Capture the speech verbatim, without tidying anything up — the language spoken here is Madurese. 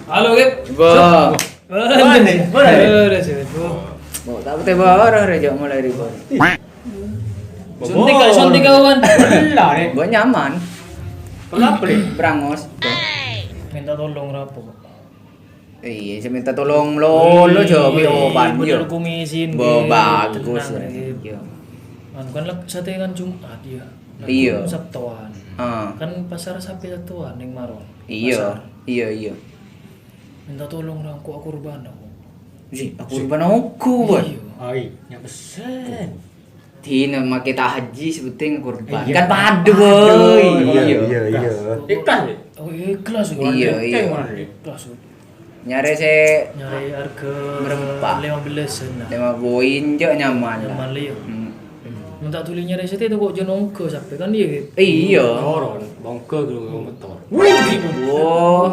Halo, Gep. Bâh. Bâh, bâh, bâh. Bâh, tak betul bâh, orang rejak mulai ribut. Suntik, Kak, suntik, kawan. Belah, Rek. Buat nyaman. Kenapa, Rek? Brangos. Minta tolong rapo, Pak? Iya, saya minta tolong lo, lo jawab yo, Pan, yo. Model kumisin, Bâh, Gep. Bagus. Tenang, Rek. Iya. Anu kan lek sate kan Jumat, ya. Iya. Sabtoan. Ah. Kan pasar sapi Sabtoan ning Maron. Iya, pasar. Iya, iya. Minta tolong ra, engko' akurban aku. Ji, akurban aku, Bos. Iya. Ai, nya pesen. Dina make ta' haji sebuting kurban. Iya. Kan padha, boy. Iya, iya, iya. Ikhlas, ya? Oh, ikhlas, ya? Iya, iya. Ikhlas, ya? Nyare se nyare harga berempat. Lima belasan, nah. Lima poin je nyaman, lah. Nyaman, iya. Hmm. Mun ta' tuli nyare sete itu kok jo nongko sampe kan, iya, Gep? Iya. Motor, bongko dulu motor. Wah.